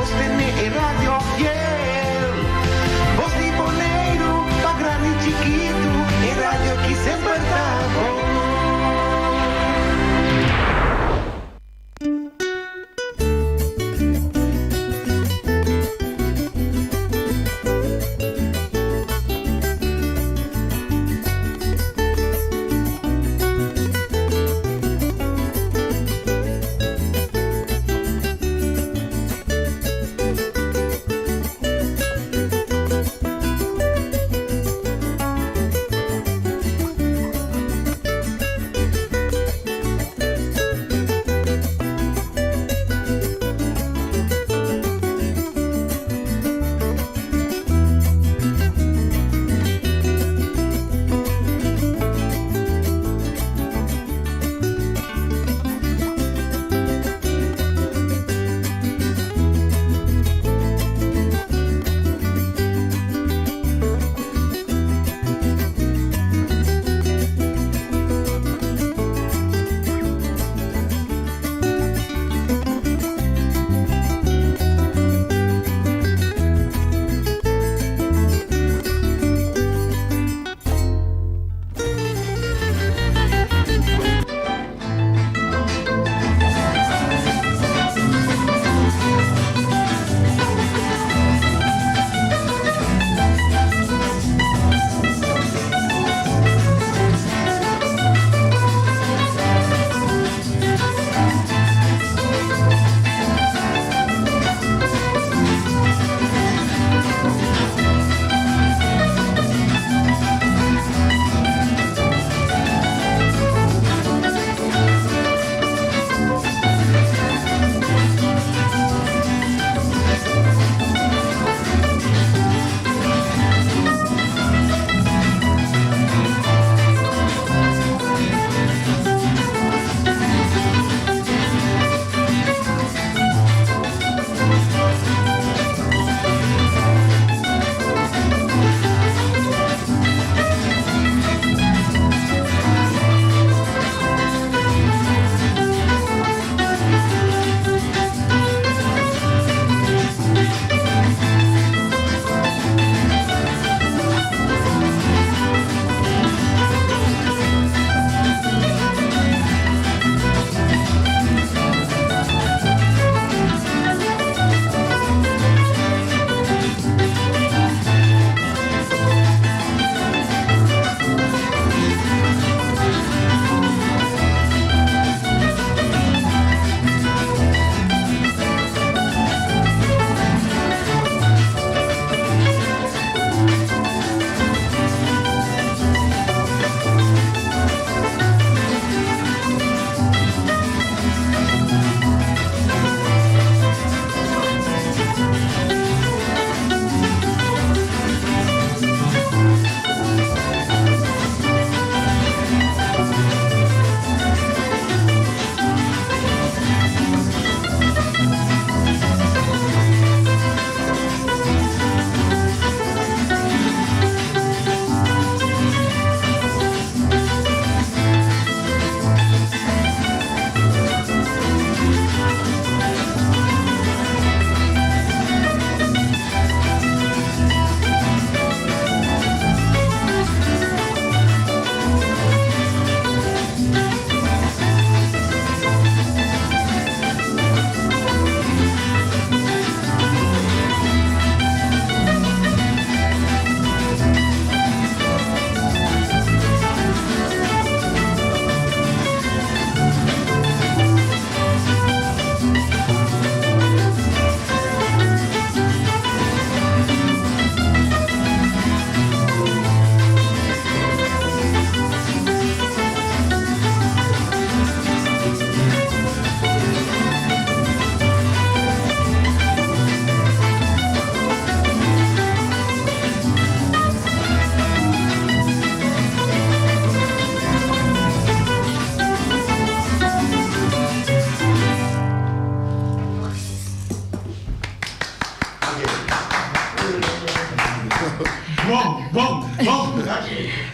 Sostene e radio fiel. Bos di Boneiru, pa grandi i chikitu, e radio ki semper ta bon.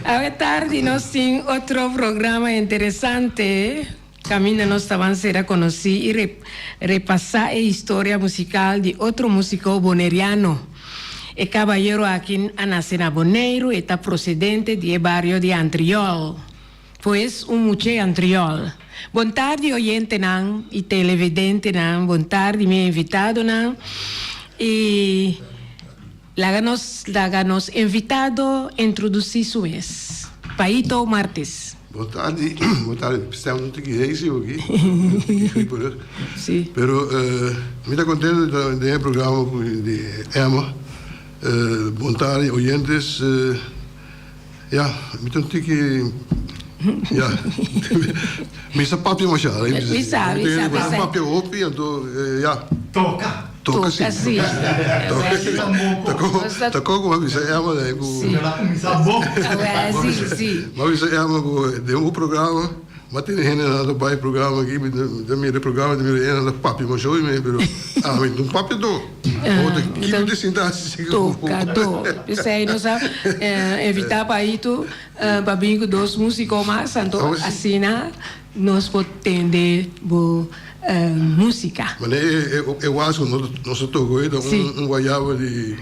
Awe tardi nos tin otro programa interesante. Caminda nos ta ban sera conoci y repasa e historia musical di otro musico Boneriano. E cabayero aki a nace na Boneiru, e ta procedente di e bario di Antriol. Pues un much'e Antriol. Bon tardi oyentenan y televidentenan, bon tardi mi invitadonan y laga nos laga nos invitado introduci su mes. Paito Martes. Bon tardi, bon tardi. Stem un tiki heisi aki, un tiki grieperig. Si. Pero mi ta contento di ta den e programa di Emma. Bon tardi oyentes. Ya, mi ta un tiki, ya, mi sa papia masha. Mi sa, mi sa. Mi sa papia hopi, anto, ya. Toka. Toka si. Toka si. Toka si. Ta kon ku mi a bisa Emma dai ku. Si. A kuminsá bon. Si, si. Mi a bisa Emma ku den un programa. Ma tin hendenan ta bai programa aki, mi ta mira e programa, mi ta mira hendenan ta papia masha hopi mei, pero ami no papia do. Bo ta kiko ta sinta hasi si ku. Tokadó. P'esei nos a invitá Paito pa bin ku dos músiko mas, anto asina nos por tende bo músika. Mane e was ku nos ta toka hoy ta un guayaba di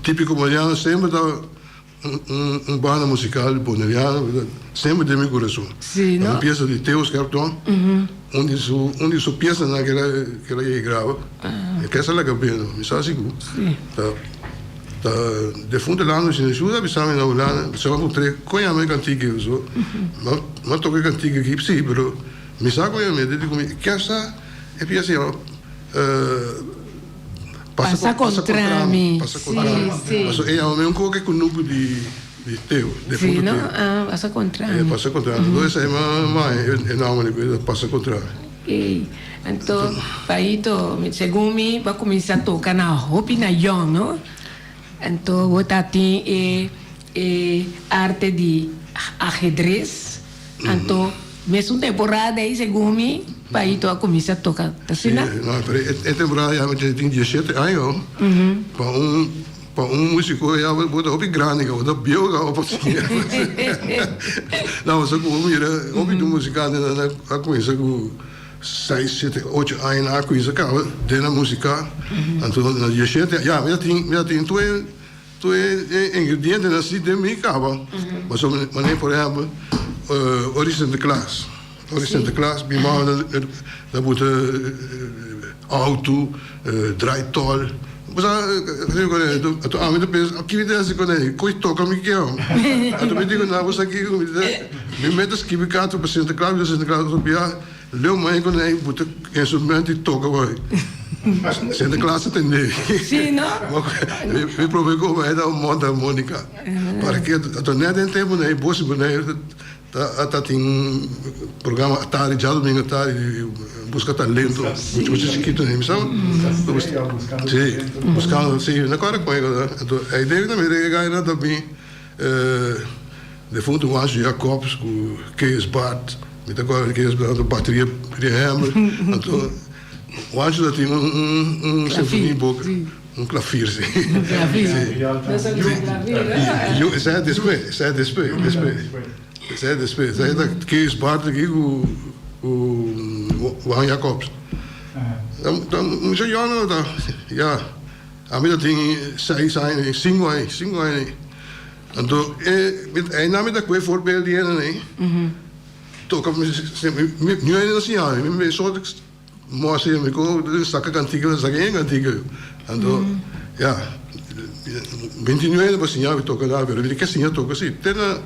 típiko boliviano semper ta. Un banda musical boneriano ku ta semper den mi kurason. Sí, no? Un piesa di Theo Scherpton, un di su un di su piesanan ku el a yega graba. E kesa laga bendo, mi sa sigur. Sí. Ta ta defunto Lando Sineshu a bisa mi na Hulanda, mi sa puntr'é kon yama e kantika ei so. Mi a toka e kantika aki, sí, pero mi sa kon yama e, di ku mi kesa e piesa yama. Pasa kontra mi. Pasa kontra mi. Sí, sí. Paso e yama mi un koke kunuku di di Teo, defunto Sí, no? Teo. Ah, pasa kontra E mi. pasa kontra mi. Entonces esei ma e nomber di ku pasa kontra mi. Ey, anto Paito, segun mi bo a kuminsá toka na hopi na yòn, no? Anto bo ta tin e e arte di ahedres. Anto mesun temporada ei segun mi Paito a cuminsa toca ta asina? Si, no, pero e temporada ya mi tin diesshete aña ho. Pa un pa un musico ya bo ta hopi grandi bo ta bieu caba pa siña. No, pasobra cu bo mira hopi di musicantenan a cuminsa cu seis, shete, ocho aña nan a cuminsa caba den nan musica. Anto na diesshete ya mi ta tin mi ta tin tur e. Tur e ingredientenan si den mi kaba. Pasobra manera por ehempel ora di Sinterklaas, ora di Sinterklaas mi mama ta buta auto, draaitol, bo sa anto ami ta pensa aki mi ta hasi kuné, koe toka mi ke hom. Anto mi di ku nan bo sa kiko mi ta mi mester skibi karta pa Sinterklaas, mi ta Sinterklaas otro bia. Leo mai ku nei buta instrumento i toka bai. Sinterklaas a tende. Sí, no? Mi prome ku bai ta un monta harmonica. Parke anto net den tempu nei bosi ku nei ta ta tin programa atardi djadumingu atardi buska talento mucha mucha chikito nei mi sa. Sí, buskando sí mi ta kòrda kon e kos anto ei den mi ta mira e gainan ta bin. Defuntu Juancho Jacobs ku Kees Bart, mi ta kòrda Kees Bart ta bateria di hèmber, anto Juancho ta tin un sinfonia boka, un klavier si. Un klavier. Si. Esei despues, esei despues, despues. Esei despues, esei ta Kees Bart aki ku Juan Jacobs. Mucha yòngo ta, ya. Ami ta tin seis aña, sinku aña, sinku aña. Anto e einan mi ta kue voorbeeld di hende nei. Toka mi, mi hende ta siña mi, mi so mostra mi ku saka kantika, saka e kantika. Anto ya, mi tin hende pa siña mi toka nada, pero mi ke siña toka si. Te na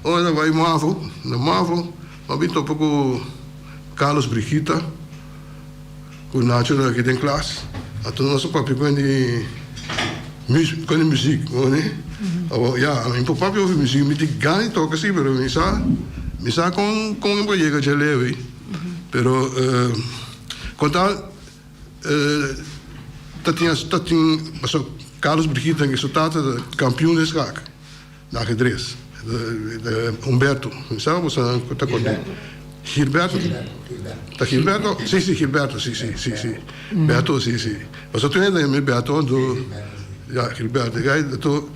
ora ta bai Mavo, na Mavo mi a bin topa ku Carlos Brigita. Ku Nacho ta aki den klas, anto nos a papia ku hende ku hende muzik, bo wende? Awor, ya, mi por papia over muzik, mi tin gana di toka si, pero mi sa, mi sa kon kon mi por yega dje leu ei. Pero kon ta ta tin ta tin pasobra Carlos Brigita su tata ta kampion den skak. Na ajedrez. Humberto. Mi sa bo sa ta kòrda. Gilberto. Ta Gilberto? Si, si, Gilberto. Si, si, si, si. Berto, si, si. Pasobra tur hende yama mi Berto, anto ya, Gilberto. E gai anto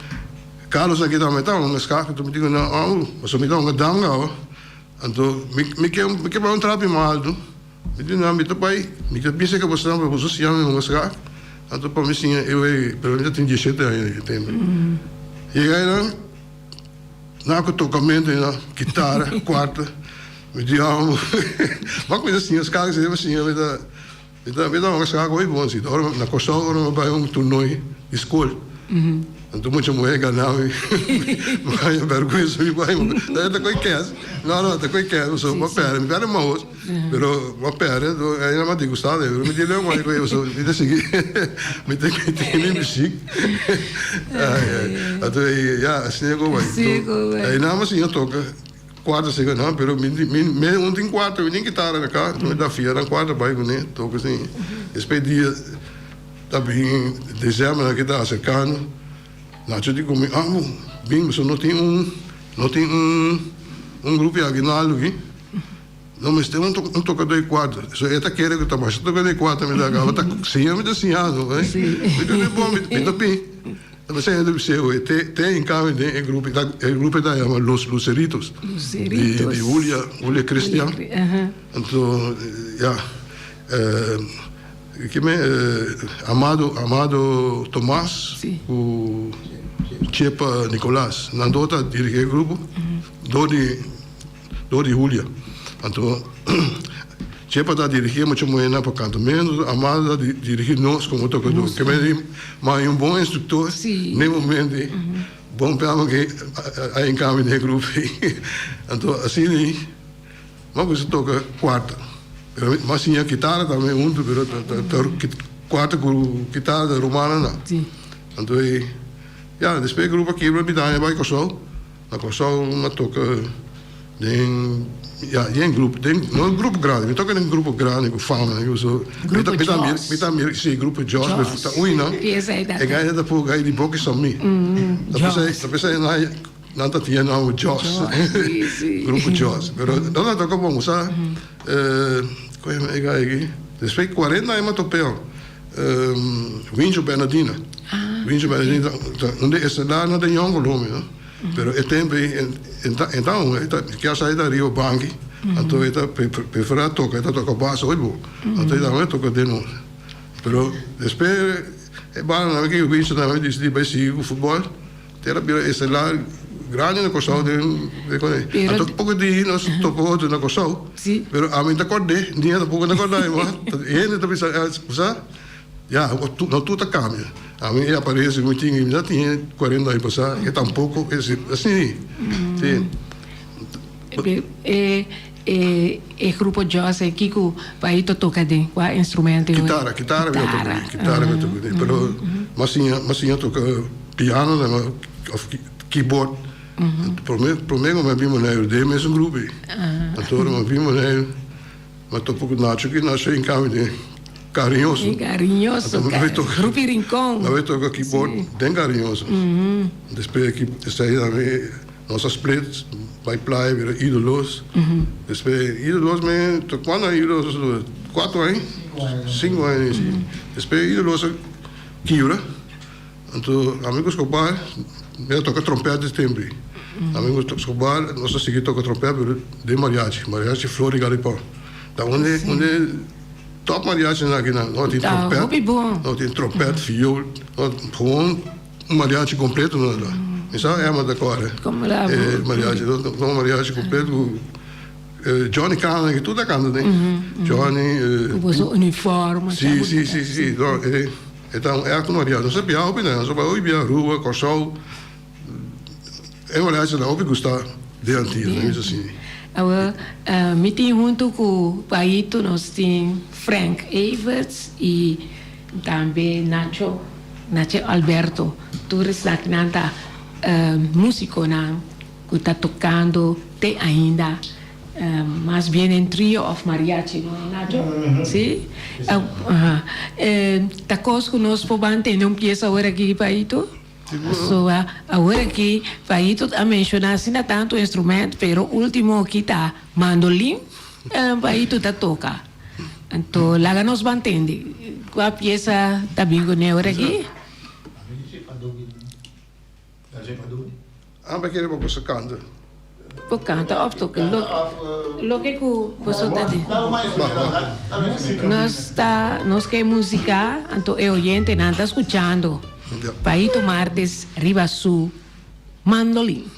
Carlos aki tambe ta hunga skak, anto mi di ku nan, oh, pasobra mi ta hunga dam gaba. Anto mi mi ke mi ke bai un trapi mas alto. Mi di nan mi ta bai, mi ta bisa ke boso nan boso siña mi hunga ska. Anto pa mi siña e wey, pero mi ta tin diesshete aña e tempo. Yega einan, nan ku tokamento einan, kitara, kuarta. Mi di amo, ma ku mi ta siña ska, si mi siña mi ta Mi ta mi ta wak sa hopi bon si. Ora na Kòrsou ora mi bai un toernooi di skol. Anto mucha muhé gana mi. Mi haña bèrgwensa mi bai. Ta ta koi kès. No no ta koi kès pasobra mi a pèrdè. Mi pèrdè mahos pero mi a pèrdè ainda mi a disgustá pero mi di leu mai ku pasobra mi ta sigui mi ta tene mi muziek. Ai ai anto ya asina ku bai. Ainda mi a siña toka. Cuarto si no, pero mi mi mi un tin cuarto, mi tin guitarra na cas, mi ta fia nan cuarto bai cune, toca si. Despues dia ta bin december nan kita acercando, Nacho di cu mi, amo, bin pasobra no tin un no tin un un grupo di aguinaldo aki, no mester un un tocador di cuarto. So e ta kere cu ta masha tocador di cuarto mi ta caba ta siña mi ta siñando, mi ta di bon mi ta bin. Ta pensá hende bis'é oe te te hincami den e grupo e grupo ta yama Los Luceritos di di Julia Julia Christian anto ya kime Amado Amado Tomas ku Chepa Nicolas nan dos ta dirigi e grupo dor di Dor di Julia. Anto Chepa ta dirigí e mucha muhénan pa kantamentu, Amado ta dirigí nos komo tokadó. Ke men di ma un bon instruktor n'e momento ei, bon piano ke a hinkami den e grupo ei. Anto asina ei mi a kuminsá toka kuarta. Pero mi a siña kitara tambe huntu, pero ta kuarta ku kitara ta rumannan. Anto ei ya despues e grupo a kibra mi ta haña bai Kòrsou. Na Kòrsou mi a toka den ya den grupo den no grupo grandi mi toka den grupo grandi ku fama ku so mi ta mi ta mira si grupo Jos ta ui nan e gai ta puru gai di boki sami ta p'esei ta p'esei nan nan ta tin e nòmber Jos grupo Jos pero nan ta toka bon sa ku e gai aki despues kuarenta aña mi a top'e Wincho Bernardina Wincho Bernardina ta un di e estelarnan den Jong Colombia no pero e tempo ei e ta un e ta kias ei ta riba banki anto e ta prefera toka e ta toka bas hopi bo anto e tambe toka den nos pero despues e banda nan Wincho tambe disidi bai sigui ku futbol. Te a bira estelar grandi na Kòrsou den den Anto poko di nos topa otro na Kòrsou pero ami no ta kòrd'é ni e tampoko no ta kòrda mi mas hende ta bisa sa ya no tur ta kambia ami e aparensia ku mi tin mi no tin kuarenta aña pasá e tampoko asina si. E e grupo Jos e kiko Paito toka den kua instrumento? Kitara kitara mi a toka den kitara mi a toka den pero mas siña mas siña toka piano nan of keyboard prome prome ku mi a bin Boneiru den mesun grupo ei anto ora mi a bin Boneiru mi a topa ku Nacho ki Nacho a hinka mi den Cariñoso Cariñoso Grupo Rincon mi a toka keyboard den Cariñoso despues esei tambe Nos a split bai playa bira Idolos. Despues Idolos me ta cuando Idolos a dura? Cuatro aña? Cinco aña si. Despues Idolos a kibra. Anto ami cu Escobar mi a toca trompet des tempo ey. Ami cu Escobar nos a sigui toca trompet pero den mariachi, mariachi Flor di Galipao. Ta un de un de top mariachinan aki nan. Nos tin trompet, nos tin trompet, viool, gewoon. Un mariachi completo no ta. Mi sa Emma ta kore. E mariachi, un mariachi completo ku Johnny Cana ki tur ta kanta den. Johnny. Ku boso uniforme. Si, si, si, si. No, e e ta un ègt mariachi. Nos a biaha hopi nan. Nos a bai hopi biaha Aruba, Kòrsou. E mariachi ta hopi gusta den Antillas, mi bisa asina. Awor, mi tin huntu ku Paito nos tin Frank Everts i tambe Nacho. Nacho Alberto, tur esakinan ta musiconan cu ta tocando te ainda mas bien en trio of mariachi, no Nacho? Si? Ta cos cu nos por ban tende un pieza awor aki, Paito? So awor aki Paito a menciona asina tanto instrument, pero ultimo aki ta mandolin Paito ta toca. Anto laga nos ban tende kua piesa ta bin kuné ora aki. Amba kere pa boso kanta. Por canta of toca loke cu boso ta di. Nos ta nos ke musica anto e oyentenan ta scuchando Paito Martes riba su mandolin.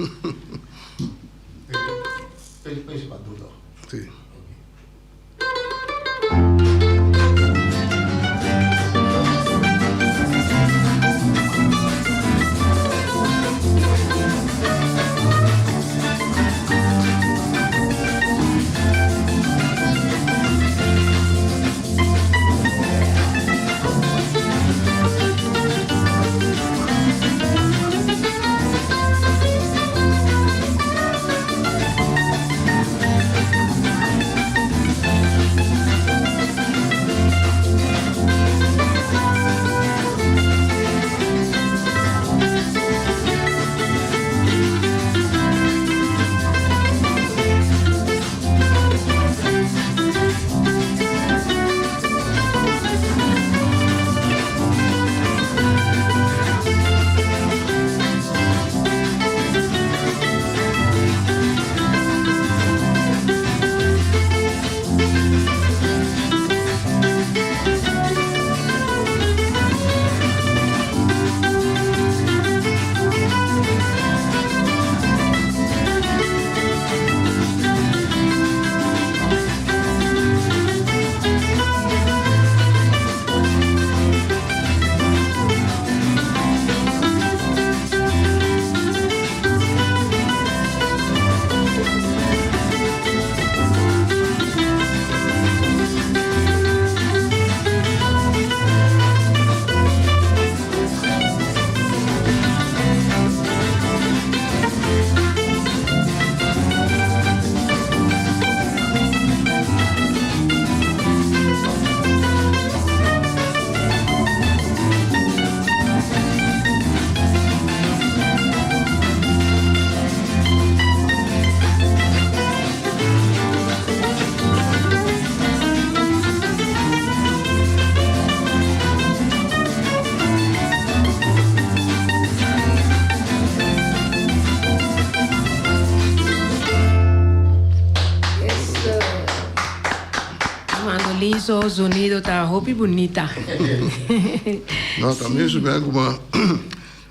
Mandolin so zonido ta hopi bunita. No, también su ben kuma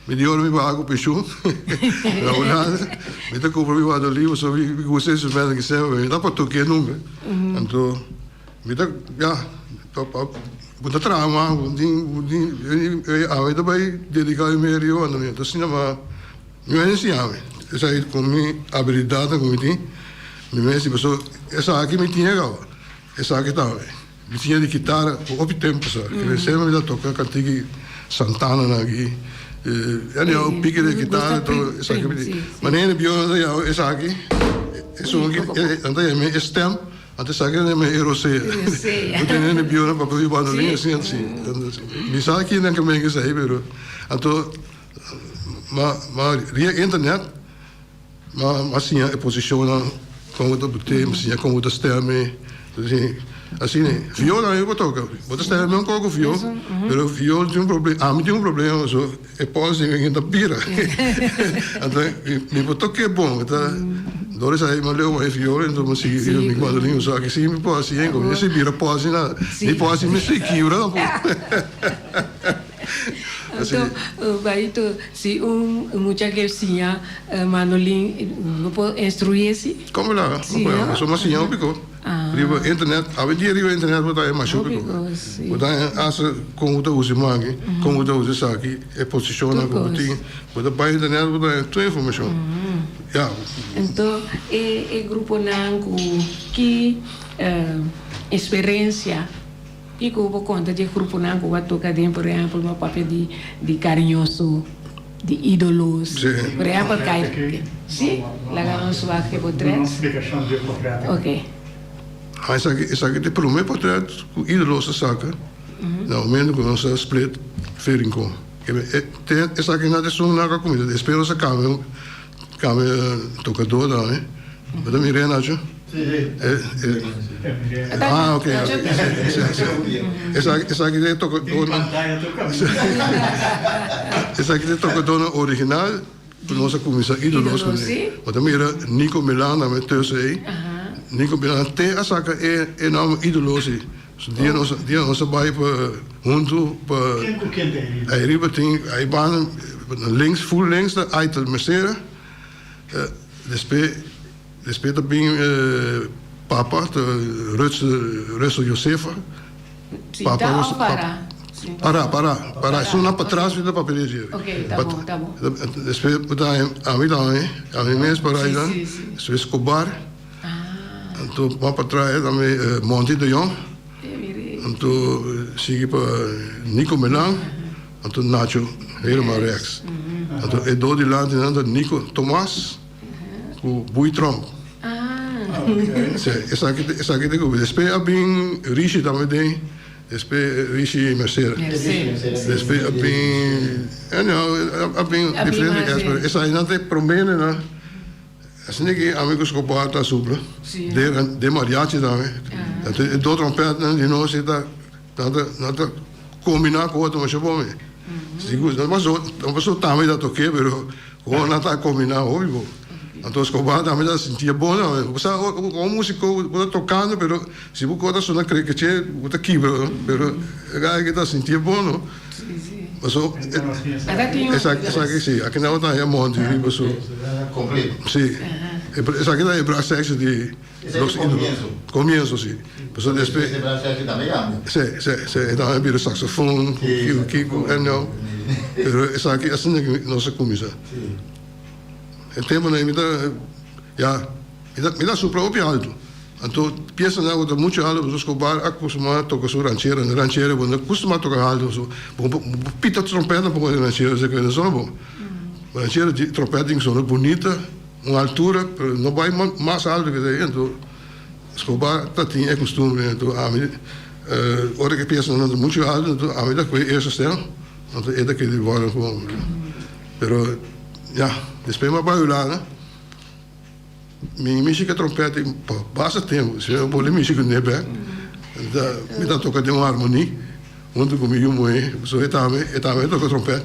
mi di ora mi baha ku penshun na Hulanda mi ta kumpra mi mandolin pasobra mi gusta e instrumento aki semper mi ta pa toke nunka anto mi ta ya bo ta traha mas bo tin bo tin awe ta bai dedica mi mes riba mandolin anto asina mi mi a enseña mi esaki ku mi abilidatnan ku mi tin mi mes pasobra esaki mi tin e kaba esaki tambe. Mi siña di kitara hopi tempu sa. Kende semper mi ta toka kantiki Santana nan aki. Anyhow, piki di kitara to esaki mi di. Manera di biola ta yama esaki, esun aki, nan ta yama e stem, anto esaki nan ta yama e rosea. Bo tene di biola papia di bandolin asina si. Mi sa ki nan ke menge esei pero anto ma ma ria internet. Ma a siña e posishonnan kon bo ta but'é, mi siña kon bo ta stèm'é. Asina, viola mi por toka. Bo ta stèm'é un koko viol, pero viol tin un problema, ami tin un problema pasobra e pòls di mi ta bira. Anto mi por tok'é bon, mi ta dor esei mi a leu e viol enton mi a sigui riba mi mandolin pasobra aki si mi por hasi enko, mi no si bira pòls ni nada, mi pòls mi mester kibra tampoco. Anto, Barito, si un mucha ke siña mandolin, bo por instruí esi? Como la? Sí, no? Pasobra mi a siña hopi ko. Riba internet, awendia riba internet bo ta haña masha hopi ko. Bo ta haña hasta kon bo ta usa e mangi, kon bo ta usa esaki, e posishonnan ku bo tin. Bo ta bai internet bo ta haña tur informashon. Ya. Anto, e gruponan ku ki eksperensia Kiko bo konta di e gruponan ku bo a toka den? Por ehèmpel, bo a papia di di Kariñoso, di Ídolos. Por ehèmpel, kai Sí? Laga nos wak e potret. Duna un splikashon di e potret aki. Oke. Ha esaki esaki ta e promé potret ku Ídolos a saka na momento ku nos a split Fe Rincon. Te esaki na ta esun nan ku a kuminsá. Despues nos a kambia kambia tokadó tambe. Bo ta mir'é, Nacho? Ah, ok. Esaki, esaki ta e tokadónan. Esaki ta e tokadónan original. Ku nos a kuminsá Ídolos kuné. Bo ta mira Nico Milan na mi tussen ei. Nico Milan te a saka e e nòmber Ídolos ei. So dia nos dia nos a bai pa huntu pa. Ken ku ken ta ei riba? Ei riba tin ei banda links full links ta Aitel Mercera. Despues despues ta bin papa ta Rutsel Russel Josefa. Sinta of para? Para, para, para. Esun na patras mi ta papia di dje. Ok, ta bon, ta bon. Despues bo ta ami tambe, ami mes para aynan. Despues Escobar. Anto mas patras tambe Monty de Jong. Anto sigui pa Nico Melan, anto Nacho helemaal rechts. Anto e dos dilanti nan ta Nico Tomas ku Bui Tromp. Sí, esaki esaki ta ku despues a bin Rishi tambe den, despues Rishi Mercera. Despues a bin, anyhow, a bin diferente guest, pero esaki nan ta e prome nan. Asina ki ami ku Escobar ta supla den mariachi tambe. Anto e dos trompetnan di nos ta nan ta kombiná ku otro masha bon mi. Sigur no paso tambe ta tok'é pero kon nan ta kombiná hopi bon. Anto Escobar tambe ta sintié bon tambe. Bo sa komo músiko bo ta tokando pero si bo kos ta sona krekeché bo ta kibra pero e guy aki ta sintié bon no. Paso esaki esaki si aki nan bo ta haña monti riba su si esaki ta e brass section di los ídolos comienzo si paso despues si si si e ta bira saxofon ku kiko kiko anyhow pero esaki asina nos a cuminsa e temponan mi ta ya. Mi ta supla hopi alto. Anto piesanan ku ta muchu alto pasobra Escobar a kustumá toka su ranchera. Na ranchera bo no kustumá toka alto pasobra bo bo pita trompèt tampoco den ranchera esei no sona bon. Ranchera di trompèt tin ku sona bunita, un altura pero no bai mas alto ke esei. Anto Escobar ta tin e kustumbre. Anto ami ora ku e piesanan ta muchu alto anto ami ta kohe eerste stem anto e ta keda di bòrda ku pero ya despues mi a bai Hulanda. Mi mishi ku e trompèt ei pa basta tempu. Si mi pone mishi ku ne bèk, mi ta toka den un harmoní huntu ku mi yu muhé. Pasobra e tambe, e tambe toka trompèt.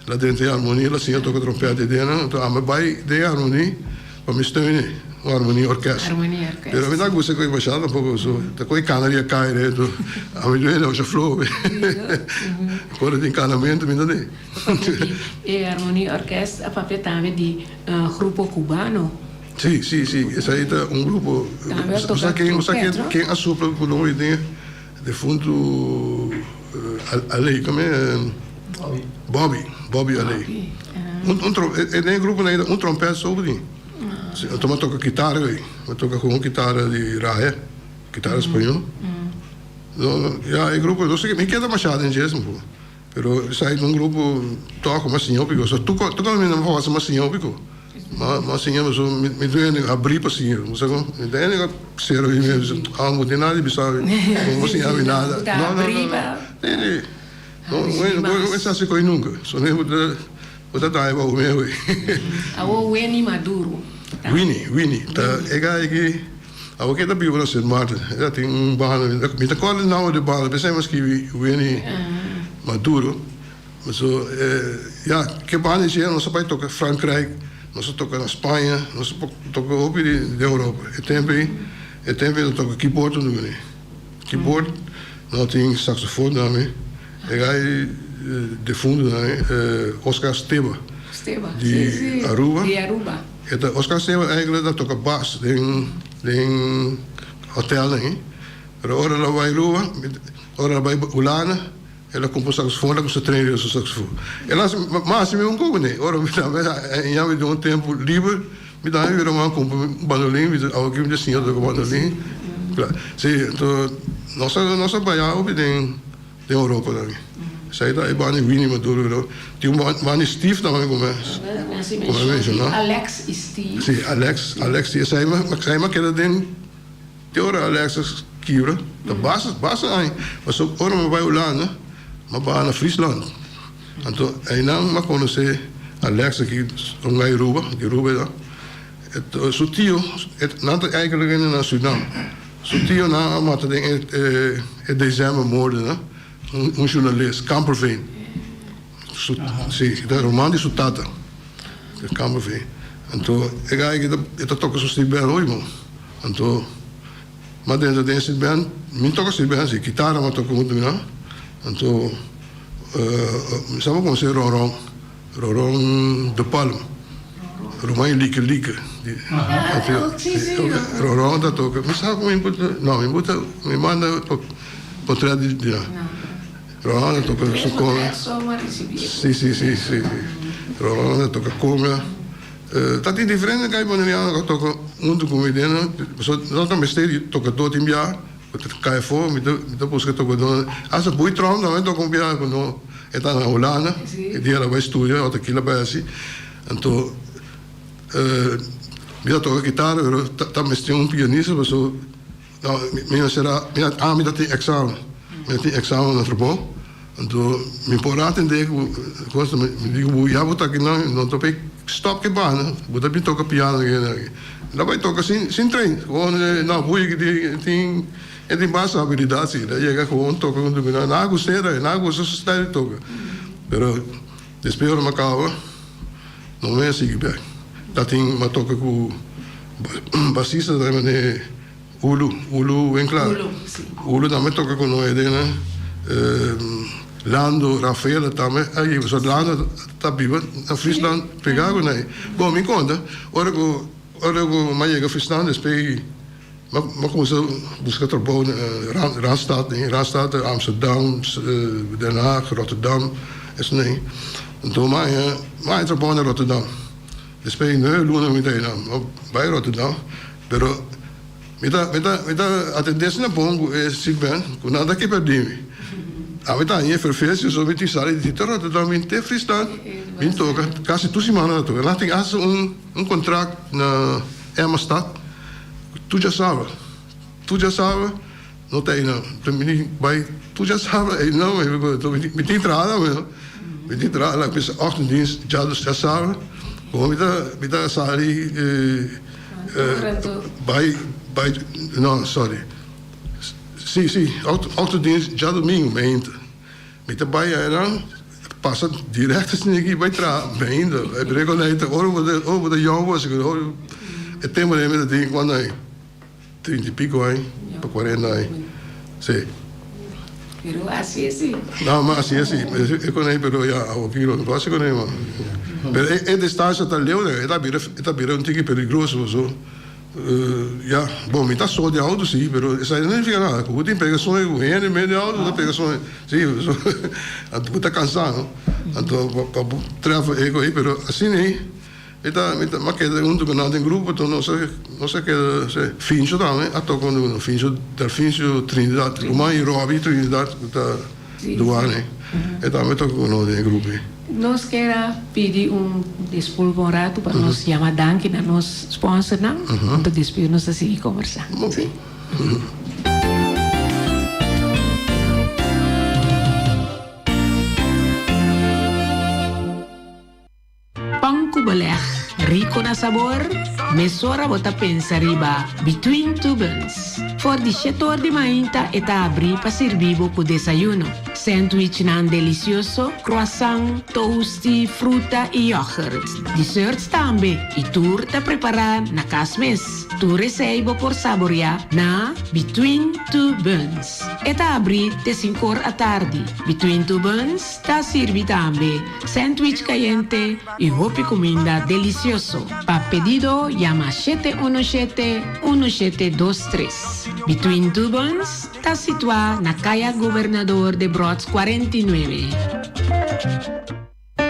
El a drenta e harmoní, el a siña toka trompèt ei den nan. Anto ami bai den e harmoní pa mi steun'é, un harmoní orkèst. Pero mi ta gusta ku e bashá tampoko, pasobra ta ku e kana di a kai dentro. Ami duende masha floho. Ora tin kanamentu mi ta den. E harmoní orkèst a papia tambe di. Grupo cubano. Sí, sí, sí, esei ta un grupo. Tambe a Bo toca sa ken, bo sa ken, trompet, no? ken a supla ku nomber di den defuntu Aley, kome? Bobby. Bobby, Bobby Aley. Bobby, ah. Un, un trom, e den e grupo nan un trompet so bo tin. Sí, anto mi a toka kitara ei, mi a toka ku un kitara di raya, kitara spañó. No, no, ya e grupo, no sé, mi keda mashado den djes, Pero esaki ta un grupo tòg mas siña hopi kos. Tur tur kaminda mi pasa mas siña hopi kos. Mas siña pasobra mi mi duende abrí pa siña. Bo sa kon? Mi duende a sera mi mes. Ah bo tin nada di bisa mi. Bo no siña mi nada. No no no no. Si si. No no bo no sa hasi kos nunka. So bo ta bo ta daña pa bo mes wey. Awor Winnie Maduro. Winnie Winnie ta e guy aki awor ke ta biba na Sint Maarten e ta tin un banda mi ta kòrda e nòmber di e banda p'esei mi a skibi Winnie Maduro so ya ke banda dje nos a bai toka Frankrijk nos a toka na Spaña nos a toka hopi den Europa e tempu ei e tempu ei ta toka keyboard huntu kuné keyboard nos tin saxofon tambe e guy defuntu tambe Oscar Steba di Aruba. E ta Oscar Seba eigenlijk ta toka bas den den hotelnan ei. Pero ora el a bai Aruba, ora el a bai Hulanda, el a kumpra un saxofon, el a kuminsa train riba su saxofon. El a hasi mas hasi mi un koko nei. Ora mi ta ya mi tin un tempu liber, mi tambe bira man kumpra un bandolin, mi ta awor aki mi ta siña toka bandolin. Si, enton nos a nos a baya hopi den. Den Europa tambe. Esei ta e banda di Winnie Maduro pero tin un banda di Steve tambe ku mi ku mi a menshoná. Alex i Steve. Si, Alex, Alex si esei mi esei mi a keda den te ora Alex a kibra ta basta basta aña pasobra ora mi a bai Hulanda mi a baha na Friesland anto einan mi a konosé Alex aki un gai Aruba di Aruba e ta su tio nan ta eigenlijk hende na Surinam. Su tionan a mata den e decembermoordennan, un journalist, Kamperveen. Su, si, ta ruman di su tata. Kamperveen. Anto e guy aki e ta toka su steel band hopi bon. Anto m'a drenta den e steel band, mi toka steel band si, kitara m'a toka huntu mi nan. Anto mi sa bo konosé Ronron, Ronron de Palm, Roman Like Like. Ronron ta toka, mi sa ku mi por, no mi por ta, mi manda potret di nan. Rolando toca su conga. Si, si, si, si. Rolando toca conga. Ta tin diferente kai boneriano ku a toca huntu ku mi den nan. Pasobra nan ta mester di tocador tin bia ku ta kai afó. Mi ta mi ta buska tocadornan. Asta Boy Tromp tambe toca un bia ku no e ta na Hulanda. E dia el a bai studia ota kila bai hasi. Anto mi ta toca kitara pero ta mester un pianista pasobra. No, mi mester a, mi a, ami ta tin examen. Mi a tin examen na trabou. Anto mi por a atende ku kos, mi di ku ya bo ta aki nan, no ta por stop ki banda, bo ta bin toka piano aki na aki. Mi ta bai toka sin sin train, gewoon na bui ki tin tin e tin basta habilidat si, el a yega gewoon toka ku nan, nan a gust'é nan a gusta su stijl di toka. Pero despues ora mi a kaba. No me a sigui bek. Ta tin m'a toka ku basista ta mane Ulu, Ulu Winklaar. Ulu, si. Ulu tambe toka ku nos edena. Lando Rafaela tambe a yiba. So Lando ta biba na Friesland pega ku nan. Bon mi konta ora ku ora ku m'a yega Friesland despues m'a kuminsa buska trabou na Randstad, Randstad, Amsterdam, Den Haag, Rotterdam, esnan. Anto m'a haña m'a haña trabou na Rotterdam. Despues nueve luna mi ta einan. M'a bai Rotterdam, pero mi ta mi ta mi ta atendé asina bon ku e sick-band ku nan ta ke pèrdí mi. Ami ta haña e ferfecio so mi tin sali di te Rotterdam bin te Friesland bin toka kasi tur simana ta toka. Nan tin hasta un un kontrakt na Emmastad tur djasabra, tur djasabra. No ta einan. Enton mi di bai tur dja sabra einan mi tin traha tambe no. Mi tin traha la bisa ochtenddienst dja sabra como mi ta mi ta sali bai bai no sorry si si ochtenddienst djadomingo mainta mi ta bai einan pasa direct esaki aki bai traha mainta ora bo ta yòn bo e tempo mi ta tin cuando ai. Trinta i piko aña pa kuarenta aña, si. Pero asi e si. No, ma asi e si. E konei pero ya awoki lo no por hasi konei mas. Pero e distancia ta leu e ta bira e ta bira un tiki peligroso paso ya bon mi ta so di auto si pero esei no significa nada ku bo tin pega soño ku hende medio di auto bo ta pega soño si paso anto bo ta kansa no anto pa bo trèf e ko'i pero asina ei. Mi ta mi ta keda huntu ku nan den grupo enton nos a nos a keda se Fincho tambe a toka huntu ku nos Fincho Delfincio Trinidad ruman di Robbie Trinidad ku ta Duane e tambe a toka ku nos den e grupo ei. Nos kier a pidi un disculpa un ratu pa nos yama danki na nos sponsornan anto despues nos ta sigui kombersá. Oke. Pan ku beleg rico na sabor? Mesora bo ta pensa riba Between Two Buns. For di shete or di mainta e ta abri pa sirbi bo ku desayuno, sandwichnan delicioso, croissant, toasty, fruta y yoghurt. Desserts tambe y tur ta prepara na cas mes. Tur esey bo por saborea na Between Two Buns. E ta abri te sinkor atardi. Between Two Buns ta sirbi tambe Sandwich cayente y hopi cuminda delicioso. Pa pedido yama shete uno shete, uno shete dos tres. Between Two Buns ta situa na Caya Gobernador Debrotz 49.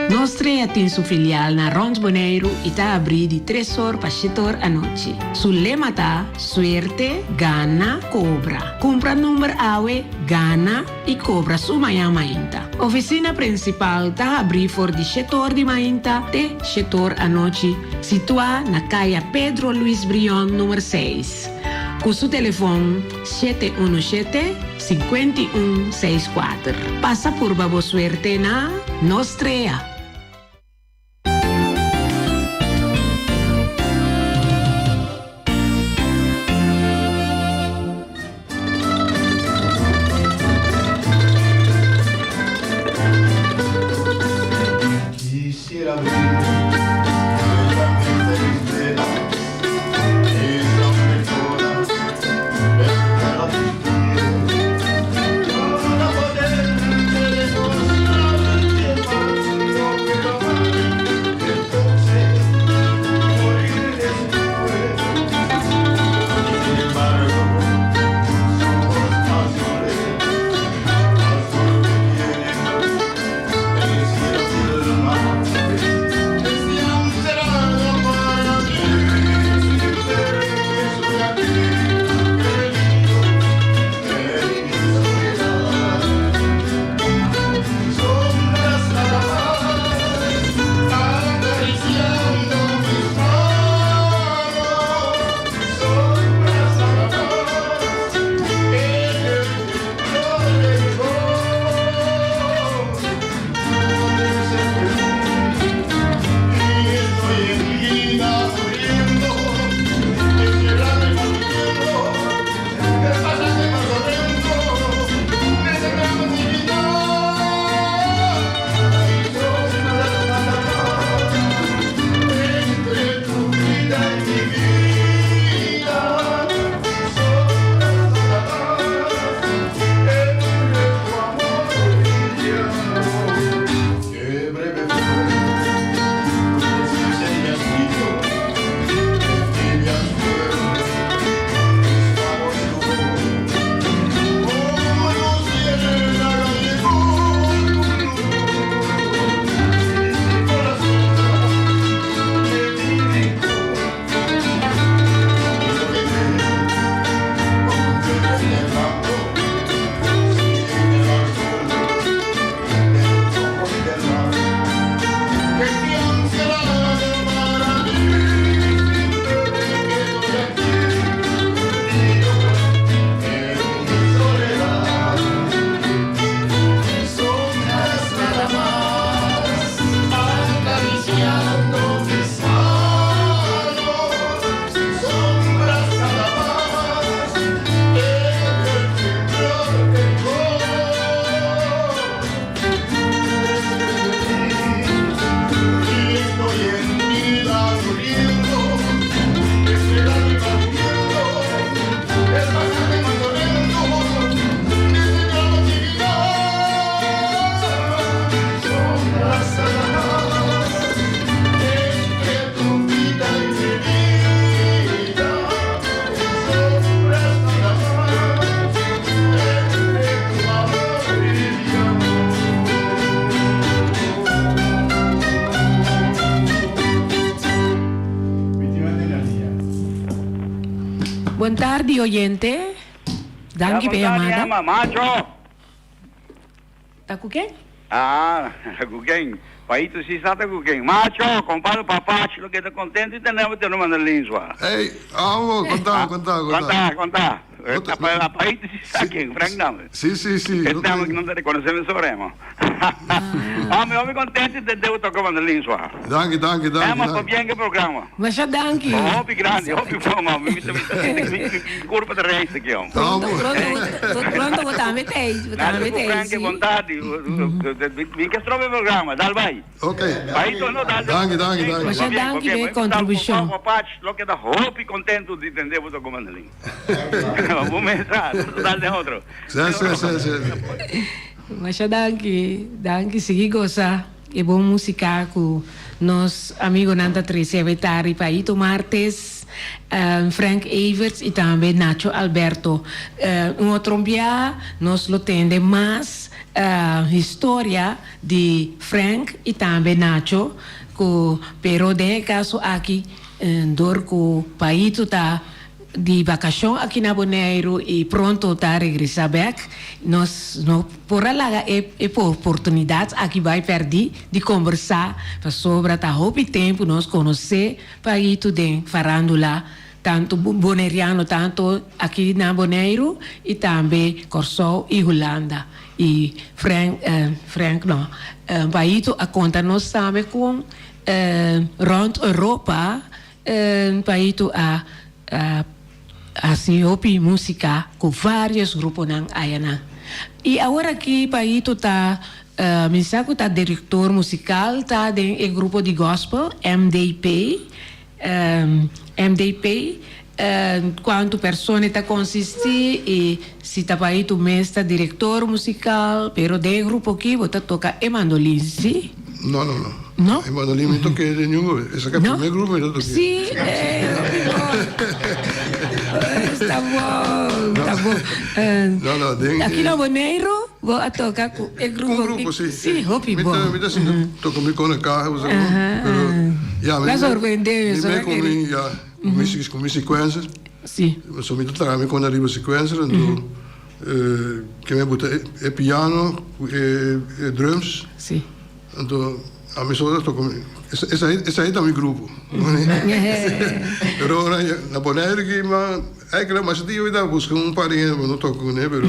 Nos Trea tin su filial na rond Boneiru y ta abri di tres or pa shete or anochi. Su lema ta, Suerte, gana, cobra. Cumpra number awe, gana. i kobra su mañan mainta. Ofisina prinsipal ta habrí for di shetor di mainta te shetor anochi, situá na Kaya Pedro Luis Brion numer seis, ku su telefon 717 51 64. Pasa purba bo suerte na Nos Trea! Bon tardi oyente. Danki pa e yamada. Macho. Ta ku ken? Ah, ku ken? Paito si sa ta ku ken. Macho, kompado Papacho lo keda kontento di tene bo te no manda linswa. Ey, amo, konta, konta, konta. Konta, konta. Paito si sa ken, Frank Dame. Si, si, si. E dame ku no ta rekonosé mi soremo. Amo, hopi kontento di tende bo toka manda linswa. Danki, danki, danki. Emma, pabien ku e programa. Masha danki. Hopi grandi, hopi bon man. Mi ta mi kurpa ta reis aki hom. Pronto, pronto, pronto bo tambe ta ei, bo tambe ta ei, si. Bon tardi. Mi ke stroba e programa. Dal bai. Ok. Paito no dal. Danki, danki, danki. Masha danki p'e kontribushon. Lo keda hopi kontentu di tende bo ta komanda lin. Bo mesa, dal den otro. Si, si, si, si. Masha danki, danki. Sigui gosa. E bon musica cu nos amigonan ta trece awe tardi pa Ito Martes, Frank Everts y tambe Nacho Alberto. Un otro bia nos lo tende mas historia di Frank y tambe Nacho cu pero den e caso aki dor cu Paito ta di bakashon aki na Boneiru i pronto ta regresá bèk. Nos no por a laga e e oportunidat aki bai pèrdí di kombersá pasobra ta hopi tempu nos konosé Paito den farándula tantu boneriano tantu aki na Boneiru i tambe Kòrsou i Hulanda. I Frank Frank no Paito a konta nos tambe kon rònt Europa Paito a hasi hopi músika ku vários gruponan ayanan. I awor aki Paito ta mi sa ku ta direktor musikal ta den e grupo di gospel MDP. MDP kuantu persona e ta konsistí i si ta Paito mes ta direktor musikal pero den e grupo aki bo ta toka e mandolin si? No no no. No? E mandolin mi toke den niun grupo. Esaki e primer grupo mi ta toke. Si, eh, hopi bon. Esta bon, ta bon. No, no, den Aki na Boneiru bo a toka ku e grupo. Un grupo, si. Si, hopi bon. Mi ta sinta toka mi kon e kaha, bo sa kon. Pero, ya, mi. Ta sorprende mi, Mi me ku mi, ya, ku mi sequencer. Si. So mi ta traha mi kon ariba sequencer, anto ke mi a buta e piano ku e drums. Si. Anto ami so ta toka mi esei esei ta mi grupo pero ora na Bonaire aki ma eigenlijk masha dia mi ta buska un par di hende pa no toka kuné pero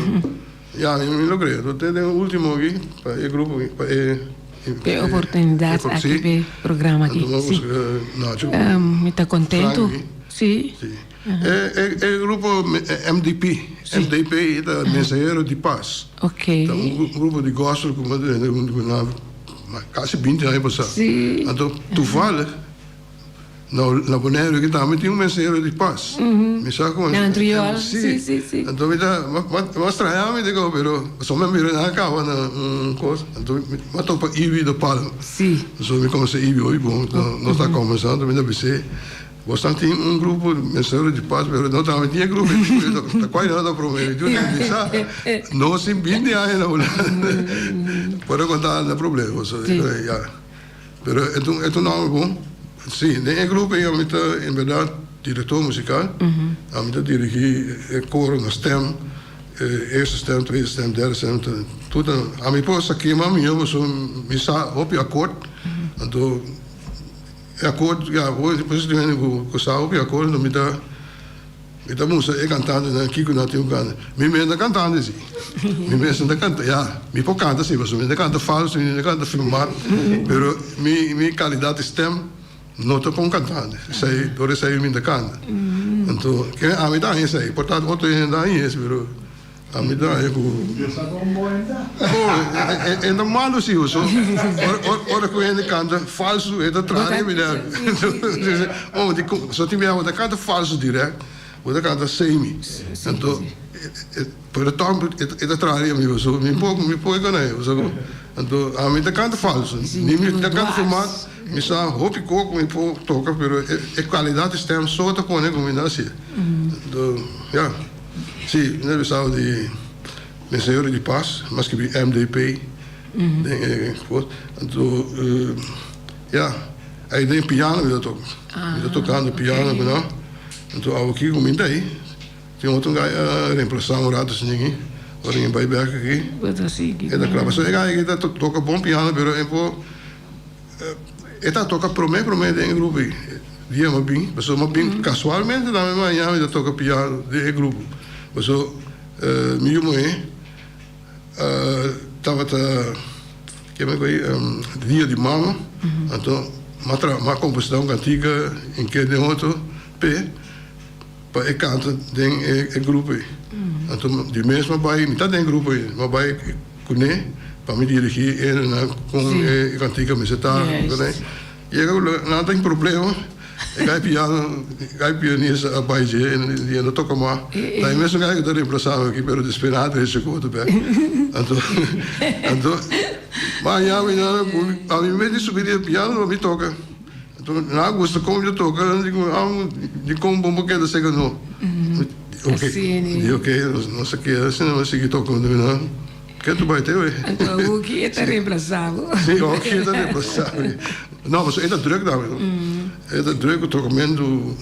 ya mi logr'é anto te den ultimo aki pa e grupo aki pa e E oportunidat aki p'e programa aki si mi ta kontentu si. E grupo MDP, MDP ta Mensahero di Paz. Ok. Ta un grupo di gospel ku mi a na kasi binti aña pasá. Si. Anto toevallig na Boneiru aki tambe tin un Mensahero di Paz. Mi sa ku. Na Antriol. Si, si, si. Anto mi ta, mi a straña mi digo, pero pasobra mi a mira nan a kaba na un kos. Anto mi a topa Ibi de Palm. Si. Anto mi konosé Ibi hopi bon. Nos ta kombersá, anto mi ta bis'é. Bosnan tin un grupo Mensahero di Paz, pero no tambe tin e grupo ta cual no ta prome mi tin bisa nos tin binti aña na Hulanda por a conta anda problema so ya pero e ta e ta un nomber bon si den e grupo ei ami ta en berdad director musical ami ta dirigi e coro na stem eerste stem tweede stem derde stem tur ta ami por sa kema mi pasobra mi sa hopi akord anto. E akord, ya, bo por esaki hende ku sa hopi akord, enton mi ta mi ta mustra e kantantenan kiko nan tin ku kanta. Mi mes ta kantante si. Mi mes ta kanta, ya, mi por kanta si, pasobra mi ta kanta falso, mi ta kanta firmat, pero mi mi kalidat di stem no ta pa un kantante. Esei, dor esei mi ta kanta. Anto, ke ami ta haña esei, por ta otro hende ta haña esei, pero. Ami ta haña ku. Dios sa kon bo e ta. Oh, e ta malu si oso. Ora ku hende kanta falsu e ta traha riba mi. Oh, di kon so tin bia bo ta kanta falsu dirèkt, bo ta kanta semi. Anto pero tòg e ta traha riba mi pasobra mi por mi por gana e pasobra anto ami ta kanta falsu. Ni mi ta kanta format, mi sa hopi kos ku mi por toka pero e kalidat di stèm so ta pone ku mi ta hasié. Anto ya. Sí, mi ta bisa di Mensahero di Paz, mi a skibi MDP den e kos. Anto, ya, ei den piano mi ta toka. Mi ta tokando piano ku nan. Anto awoki ku mi ta ei. Tin otro gai a reemplasa un rato sin aki, ora mi bai bek aki. Bo ta sigui. E ta kla. Pasobra e gai aki ta toka bon piano pero e por e ta toka prome prome den e grupo ei. Dia mi a bin, pasobra mi a bin kasualmente tambe maña mi ta toka piano den e grupo. Pasobra mi yu muhé tabata keme ku ei dia di mama, anto mi a traha mi a kompositá un kantika in ke den otro p'e. Pa e kanta den e grupo ei. Anto di mes mi a bai, mi ta den e grupo ei, mi a bai kuné pa mi dirigí e nan kon e kantika mester ta. Yega ku nan ta tin problema, e gai piano, e gai pianista a bai dje i e no toka mas. Ta e mesun gai ku ta remplasá mi aki, pero despues nan a trese ku otro bèk. Anto, anto, maña mi nan ami mes di subi di e piano pa mi toka. Nan a gusta kon mi ta toka, nan di ah dikon bo por keda seka no. Oke, di oke, nos a keda asina, nos a sigui toka huntu ku nan. Ke tu bai te oe? Anto awoki e ta reemplasa bo. Si, awoki e ta reemplasa mi. No, pasobra e ta druk tambe no. E ta druk ku tokamentu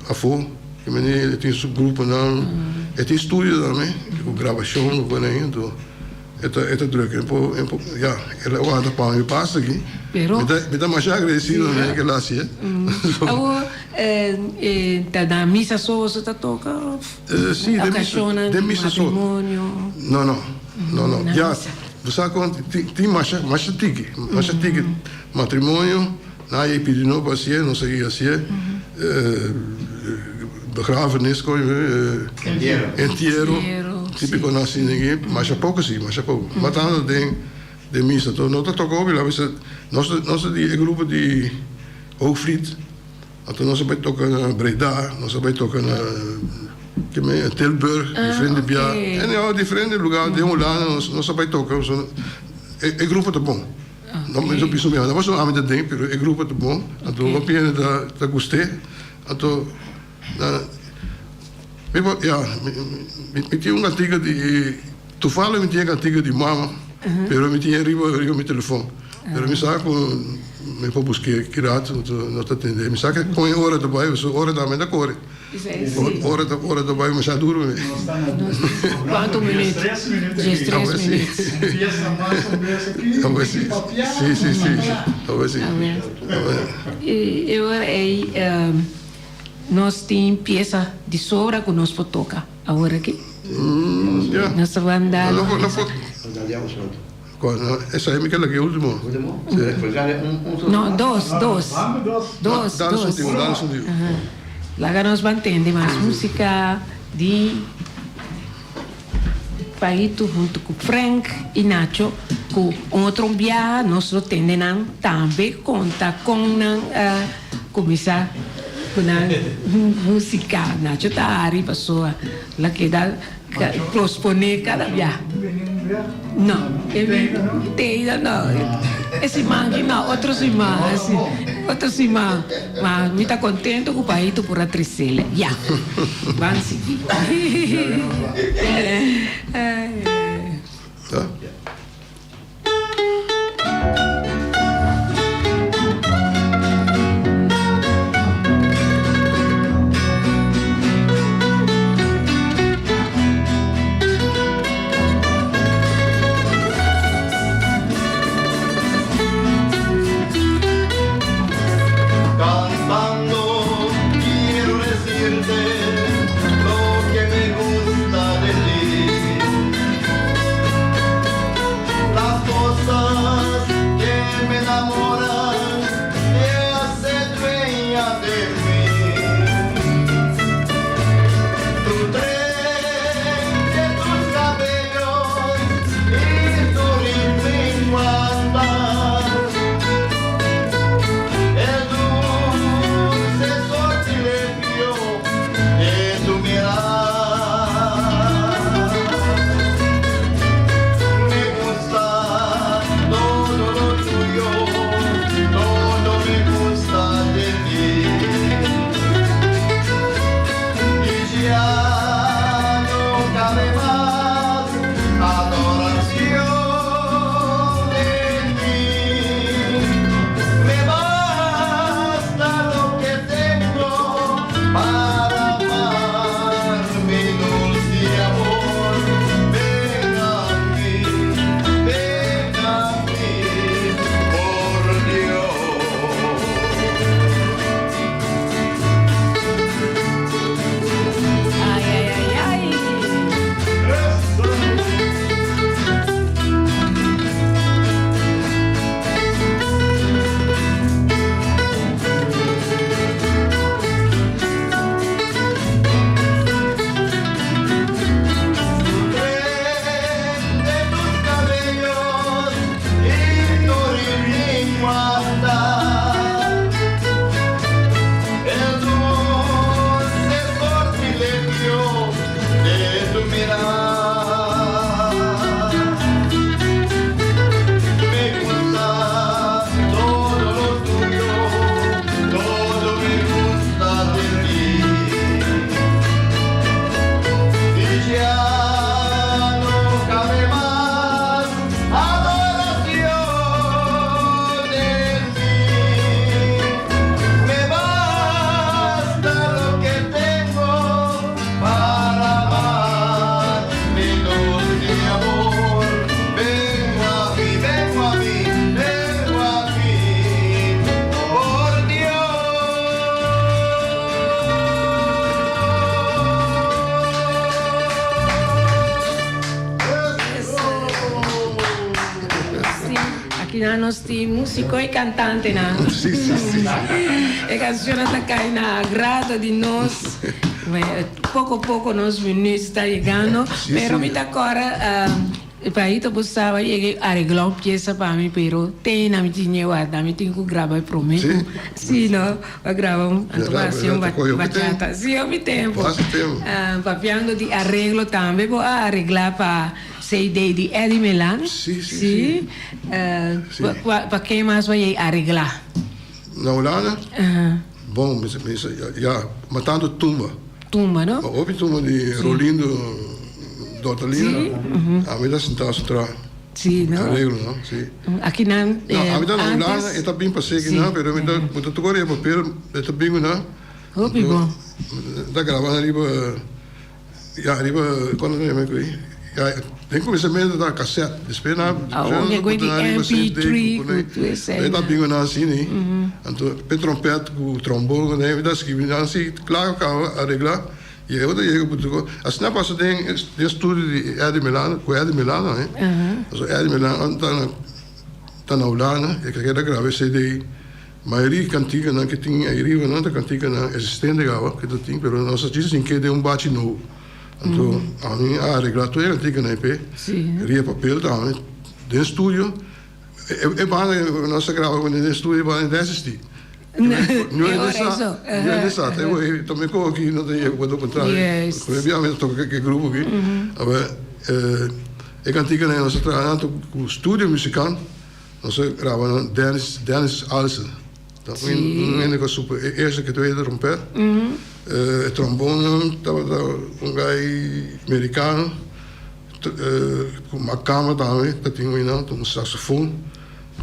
afó. E mende e tin su gruponan, e tin studio tambe ku grabashon ku kos anto. E ta e ta druk e por e por ya el a wanta pa mi basta aki. Pero Mi ta mi ta masha agradecido na e ke el a haci e. Awor e ta na misa so boso ta toca of Si den misa ocasionnan den misa so. matrimonio? No no no no Na ya misa. bo sa con tin tin masha masha tiki masha tiki matrimonio nan a pidi nos pa hacié nos a hacié begrafenis con Entiero. Entiero Entiero, típico sí. nan asina aki masha poco si masha poco ma tanto den den misa to no ta toca hopi la bisa nos ta nos ta di e grupo di Hoogvliet anto nos a bai toca na Breda nos a bai toca na keme Tilburg Ah, diferente bia ok. anyhow diferente lugar den Hulanda nos nos a bai toca e e grupo ta bon. No mi ta bisa mi no pasobra ami ta den pero e grupo ta bon anto hopi hende ta ta gust'é anto na mi por ya mi tin un kantika di tufalo mi tin e kantika di mama pero mi tin e riba riba mi telefon pero mi sa ku mi por busk'é ki rato no ta tende mi sa ke kon e ora ta bai pasobra ora tambe ta kore. Ora ta ora ta bai masha duro mi. Cuanto minuut? Dies tres minuut. Si si si awe si. E ora ei nos tin pieza di sobra cu nos por toca awor aki. Nos ta wanda. Esei mi keda ki ultimo. No, dos, dos. Dos, dos. Laga nos ban tende mas musica di Paito hunto cu Frank y Nacho cu un otro biaha nos lo tende nan tambe conta con nan a cuminsa cu nan musica. Nacho ta hari pasobra la keda Posponé kada bia. No, teida no. E siman aki no, otro siman asi. Otro siman. Ma mi ta contento cu Paito por a trecele. Ya. Ban sigui. Cantando quiero decirte lo que me gusta de ti. Las cosas que me enamoran te hace dueña de mí. Tu tren de tus cabellos y tu ritmo andar. El dulce sortilegio de tu mirar. Me gusta todo lo tuyo, todo me gusta de ti. Y ya no cabe más adoración en mí. Me basta lo que tengo para amar mi luz. Me gusta todo lo tuyo, todo me gusta de ti. Y ya no cabe más adoración en mí. Me basta lo que tengo para amar mi dulce amor. Vengo a mí, vengo a mí, vengo a mí, por Dios. Si, aki nan nos tin musico y cantante nan. Si, si, si. E cancion ta cay na agrado di nos. Poco poco nos minuut ta yegando. Pero mi ta corda Paito bo sa a yega aregla un pieza pa mi pero te na mi tin e warda mi tin cu graba e prome cu si no a graba un anto bo haci un bachata si hopi tempo papiando di areglo tambe bo a aregla pa CD di Eddie Melan si pa ken mas bo a yega aregla? Na Hulanda? Bon ya matando tumba. Tumba no? Hopi tumba di Rolindo Dortalina. Ami ta sintá su tra. Sí, no? Areglo, no? Sí. Aki nan No, ami ta na Hulanda, e ta bin pa seki nan, pero mi ta mi ta toka riba papel, e ta bin ku nan. Hopi bon. Ta graba nan riba, ya riba, kono ta yama e ku ei? Ya, den kuminsamentu ta kaset, despues nan Awor ke ku di MP3 ku tur esei. E ta bin ku nan asina ei. Anto pe trompet ku trombon ku nan, mi ta skibi nan si kla ku kaba aregla i e ota yega ku tur. Asina pasa den den studio di Eddie Milano ku Eddie Milano he. Pasobra Eddie Milano ta na ta na Hulanda e keda graba e CD. Mayoria kantikanan ke tin ei riba nan ta kantikanan existente kaba ke ta tin pero nos a djis tin ke den un bachi nobo. Anto ami a aregla tur e kantikanan ei p'e ria papel tambe den studio. E banda ku nos a graba kuné den studio e banda no ta existí. No e ora eso. No e sa te wei tambe ko aki no ta yega ku ta kontra. Ku e bia mi ta toka ku e grupo aki. Awe e kantikanan nos a traha nan ku studio musikant. Nos a graba nan Dennis Dennis Alsen. Ta un hende ku a super e eerste ke tweede trompet. E trombonnan tabata un guy merikano ku makamba tambe ta tin un einan un saxofon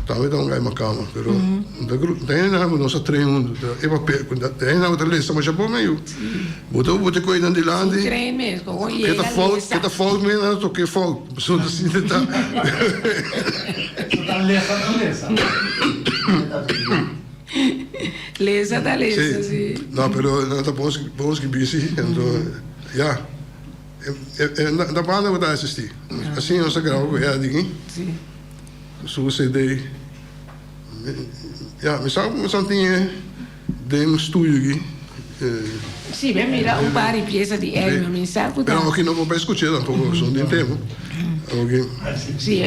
tambe ta un guy makamba pero ta hendenan ku nos a train huntu ta e papel ku ta hendenan ku ta lesa masha bon meyu bo ta bo ta kohe nan dilanti ke ta fout ke ta fout mes nan ta toke fout pasobra ta sinti ta Lesa ta lesa si. No pero nan ta bon bon skibi si anto ya. E ta banda ku ta asisti. Asina nos a graba ku Eddie su CD. Ya, mi sa mi sa tin e den studio aki. Si, mi a mira un par di piesa di Eddie, ma mi sa ku ta. Pero aki no por bai skuch'é tampoco, son tin tempo. Oke. Si,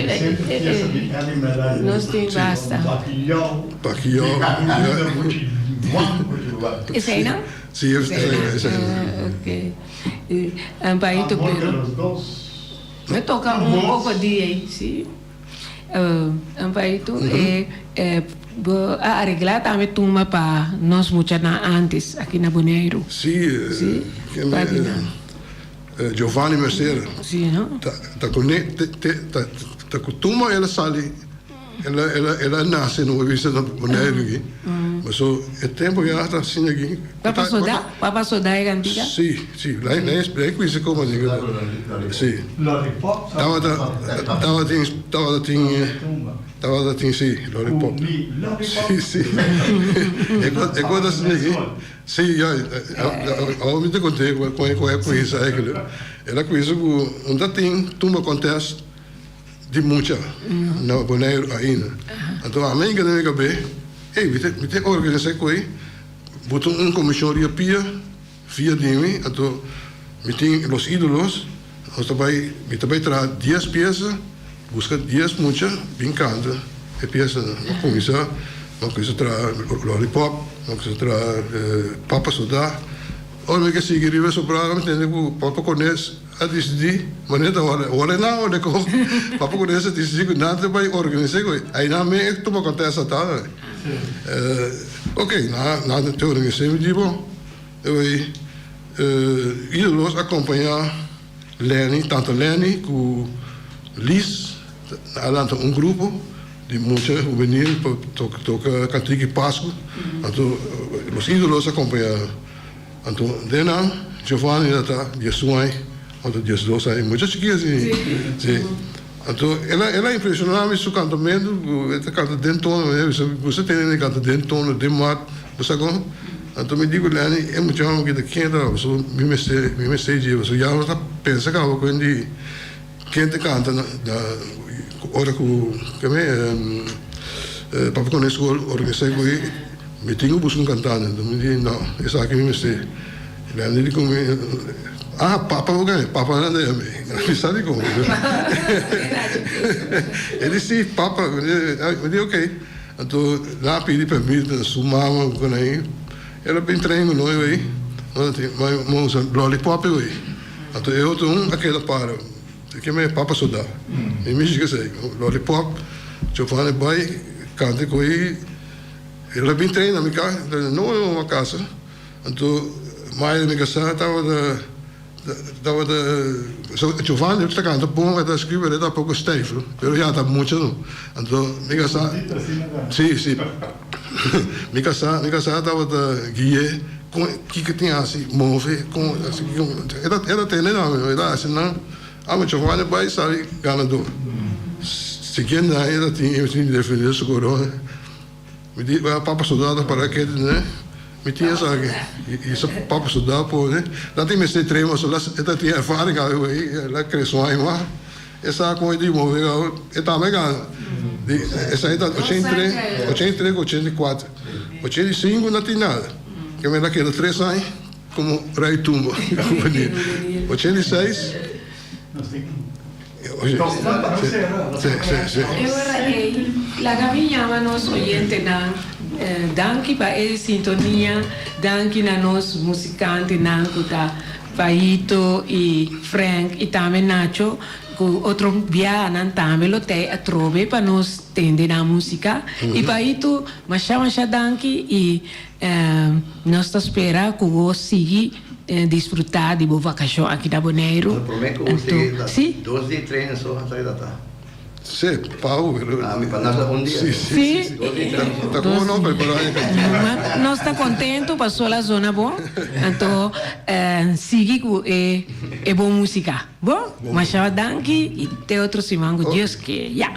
nos tin basta. Pakiyou. Esei no? Si, esei, esei. Oke. Un paito pero. Me toca un poco di ei, si. Un paito e bo a aregla tambe tumba pa nos muchanan antes aki na Boneiru. Si, Giovanni Mercera. Si, no? Ta cu ne, ta cu tumba el a sali. El a, el a, el a nace no bisa na Boneiru aki. Paso e tempo ya ta asina aki. Papa Soda? Papa Soda e cantica? Si, si. Lei, lei, lei cuinsa como di. Si. Lollipop. Tabata, tabatin, tabatin, tabatin si, lollipop. Si, si. E cos, e cos asina aki. Si, ya, awor mi ta conté con e con e cuinsa eigenlijk. El a cuinsa cu un ta tin tumba contest. Di mucha na Boneiru ainda. Anto ami a keda mi kab'é, ey, mi ta mi ta organisá e koe, bo ta un komishon riba pia, via di mi, anto mi tin Los Ídolos, nos ta bai, mi ta bai traha dies piesa, buska dies mucha bin kanta e piesanan. Mi a kuminsá, mi a kuminsá traha Lollipop, mi a kuminsá traha Papa Sodá. Ora mi ke sigui riba e soprano mi tende ku Papa Cornes a disidí, manera ta ora ora nan ora ku Papa Cornes a disidí ku nan ta bai organis'é ku ei nan mes e tuma kontesta ta. Ok, nan nan ta organis'é mi di bo e bai Ídolos a kompañá Lenny, tanto Lenny ku Liz a lanta un grupo di mucha hubenil pa toka kantika di Pasku. Anto Los Ídolos a kompañá. Anto den nan Giovanni ta ta diesun aña òf diesdos aña, mucha chikí asina. Sí. Anto el a el a impreshoná mi su kantamentu ku e ta kanta den tono, mi bisa mi gusta tende e kanta den tono, den mat, bo sa kon? Anto mi di ku Lenny e mucha hòmber ki ta ken ta pasobra mi mester mi mester dje pasobra ya nos ta pensa kaba ku hende ken ta kanta na na ora ku keme papia ku skol organisá ku e mi tin ku buska un kantante anto mi di no esaki mi mester. Lenny di ku mi ah papa bo kende papa nan ta yam'é mi sa di kon e di si papa mi di ok anto nan a pidi permit na su mama ku nan el a bin train ku nos ei nos usa lollipop ei anto e otro un a keda para keme papa soda mi mishi esei lollipop Giovanni bai kanta ku ei el a bin train na mi kas no na kasa. Anto Maya mi kasá tabata tabata Giovanni ta kanta bon e ta skribi pero e ta poko stijf pero ya ta mucha no anto mi kasá si si mi kasá mi kasá tabata gui'é kon kiko tin hasi move kon hasi e ta e ta tende nan e ta hasi nan amo Giovanni bai sali ganador siguiente aña e ta tin e tin defende su korona. Mi di, Papa soldado para ke ne? Mi tin esaki. I sa papa soldado pone. Nan tin mester train pasobra e ta tin ervaring awe wey. El a crece un aña mas. E sa con e di move awe. E tambe gana. Di esaki ta 83, 83 cu 84. 85 no tin nada. Ke mi a keda tres aña como rey tumba. 86. E ora ei, laga mi yama nos oyentenan, danki pa e sintonia, danki na nos musikantenan ku ta Paito i Frank i tambe Nacho, ku otro biahanan tambe lo tei atrobe pa nos tende nan musika. I Paito, masha masha danki i nos ta spera ku bo sigui Disfrutá di bo vakashon aki na Boneiru. No promé ku Anto, sigui sí. dos di tren so a sa ta. Sí, Pau. Ah, mi pa nasa un dia. Sí, sí, sí. Dos di tren so. Ta komo no prepará e kantika. Nos ta kontentu paso la zona bon. Anto sigui ku e e bon musika. Bon? Masha danki i te otro siman ku Dios ke. Ya.